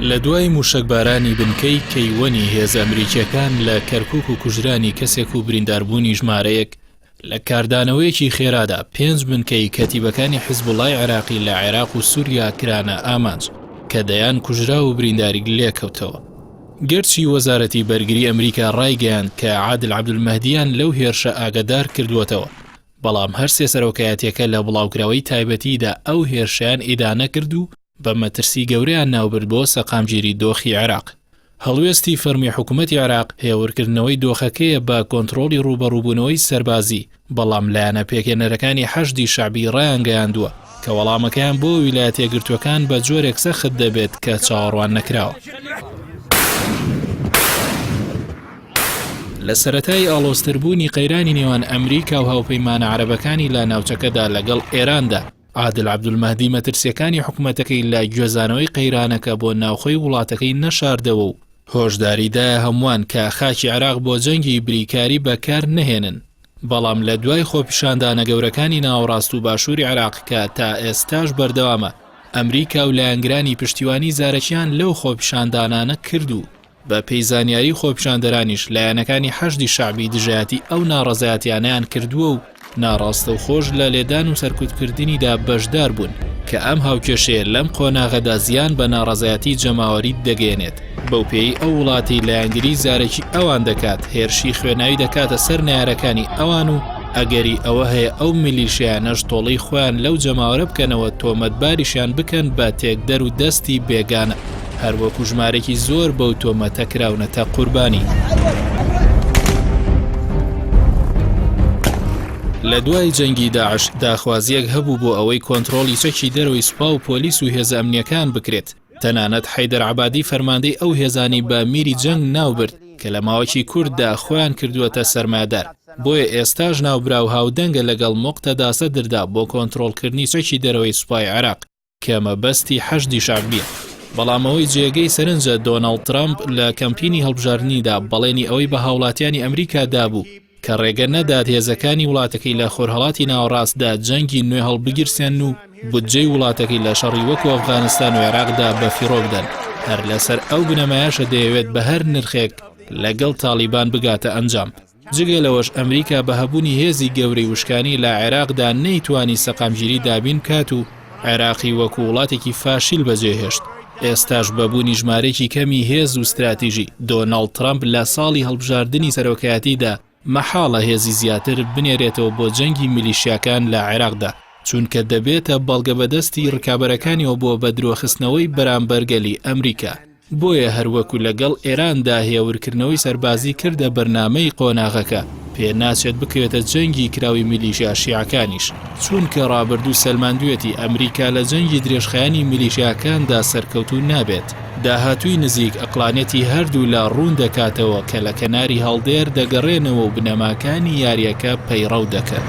لە دوای مووشەکبارانی بنکەی کەیوەنی هێزە ئەمریکییەکان لە کەرکووک و کوژرانی کەسێک و برینداربوونی ژمارەیەک، لە کاردانەوەیەکی خێرادا پێنج بنکەی کەتیبەکانی حیزبوڵای عێراقی لە عێراق و سووریا کرانە ئامانج کە دەیان کوژراو و برینداری لێکەوتەوە. گەرچی وەزارەتی بەرگری ئەمریکا ڕایگەیاند کە عادل عەبدولمەهدییان لەو هێرشە ئاگادار کردووەتەوە، بەڵام هەرسێ سەرۆکایەتییەکە لە بڵاوکراوەی تایبەتیدا ئەو هێرشەیان ئیدانە کرد و بە مەترسی گەورەیان ناوبرد بۆ سەقامگیری دۆخی عێراق. هەڵوێستی فەرمی حکومەتی عێراق هێورکردنەوەی دۆخەکەیە بە کۆنترۆڵی ڕووبەڕووبوونەوەی سەربازی، بەڵام لایەنە پێکهێنەرەکانی حەشدی شەعبی ڕایانگەیاندووە کە وەڵامەکەیان بۆ ویلایەتیەکگرتووەکان بە جۆرێک سەخت دەبێت کە چاوەڕوان نەکراوە. لە سەرەتای ئاڵۆزتربوونی قەیرانی نێوان ئەمریکا و هاوپەیمانە عەرەبەکانی لە ناوچەکەدا لەگەڵ ئێراندا، عادل عەبدولمەهدی مەترسییەکانی حکومەتەکەی لە گوێزانەوەی قەیرانەکە بۆ ناوخۆی وڵاتەکەی نەشاردەوە و هۆشداری دایە هەمووان کە خاکی عێراق بۆ جەنگی بریکاری بەکار نەهێنن. بەڵام لە دوای خۆپیشاندانە گەورەکانی ناوەڕاست و باشووری عێراق کە تا ئێستاش بەردەوامە، ئەمریکا و لایەنگرانی پشتیوانی زارەکیان لەو خۆپیشاندانانە کرد و بە پێی زانیاری خۆپیشاندەرانیش لایەنەکانی حەشدی شەعبی دژایەتی ئەو ناڕەزایەتیانەیان کردووە و ناڕاستەوخۆش لە لێدان و سەرکوتکردنیدا بەشدار بوون کە ئەم هاوکێشەیە لەم قۆناغەدا زیان بە ناڕەزایەتی جەماوەری دەگەیەنێت بەو پێیەی ئەو وڵاتەی لایەنگری زارەکی ئەوان دەکات هێرشی خوێناوی دەکاتە سەر نەیارەکانی ئەوان و ئەگەری ئەوە هەیە ئەو میلیشیانەش تۆڵەی خۆیان لەو جەماوەرە بکەنەوە تۆمەتباریشیان بکەن بە تێکدەر و دەستی بێگانە هەروەکو ژمارەیەکی زۆر بەو تۆمەتە کراونەتە قوربانی. لە دوای جەنگی داعش داخوازییەک هەبوو بۆ ئەوەی کۆنترۆڵی چەکی دەرەوەی سوپا و پۆلیس و هێزە ئەمنییەکان بکرێت، تەنانەت حەیدەر عەبادی فەرماندەی ئەو هێزانەی بە میری جەنگ ناوبرد کە لە ماوەکی کورتدا خۆیان کردووەتە سەرمایەدار، بۆیە ئێستاش ناوبراو هاودەنگە لەگەڵ موقتەدا سەدردا بۆ کۆنترۆڵکردنی چەکی دەرەوەی سوپای عێراق. کە مەبەستی حەشدی شەعبییە. بەڵام ئەوەی جێگەی سەرنجە دۆناڵد ترەمپ لە کەمپینی هەڵبژاردنیدا بەڵێنی ئەوەی بە هاوڵاتیانی ئەمریکا دابوو کە ڕێگە نەدات هێزەکانی وڵاتەکەی لە خۆرهەڵاتی ناوەڕاستدا جەنگی نوێ هەڵبگیرسێنن و بودجەی وڵاتەکەی لە شەڕی وەکو ئەفغانستان و عێراقدا بەفیڕۆ بدەن، هەر لەسەر ئەو بنەمایەشە دەیەوێت بە هەر نرخێک لەگەڵ تاڵیبان بگاتە ئەنجام. جگە لەوەش ئەمریکا بە هەبوونی هێزی گەورەی وشکانی لە عێراقدا نەیتوانی سەقامگیری دابین بکات و عێراقی وەکو وڵاتێکی فاشیل بەجێهێشت. ئێستاش بە بوونی ژمارەیەکی کەمی هێز و ستراتیژی، دۆناڵد ترەمپ لە ساڵی هەڵبژاردنی سەرۆکایەتیدا مەحاڵە هێزی زیاتر بنێرێتەوە بۆ جەنگی میلیشیاکان لە عێراقدا، چونکە دەبێتە بەڵگە بەدەستی ڕکابەرەکانیەوە بۆ بەدرۆخستنەوەی بەرامبەر گەلی ئەمریکا. بۆیە هەروەکو لەگەڵ ئێراندا هێورکردنەوەی سەربازی کردە بەرنامەی قۆناغەکە، پێ ناچێت بکەوێتە جەنگی کراوی میلیشیا شیعەکانیش، چونکە ڕابردوو سەلماندویەتی ئەمریکا لە جەنگی درێژخایەنی میلیشیاکاندا سەرکەوتوو نابێت. داهاتووی نزیک ئەقڵانیەتی هەردوولا ڕوون دەکاتەوە کە لە کەناری هەڵدێر دەگەڕێنەوە و بنەماکانی یارییەکە پەیڕەو دەکەن.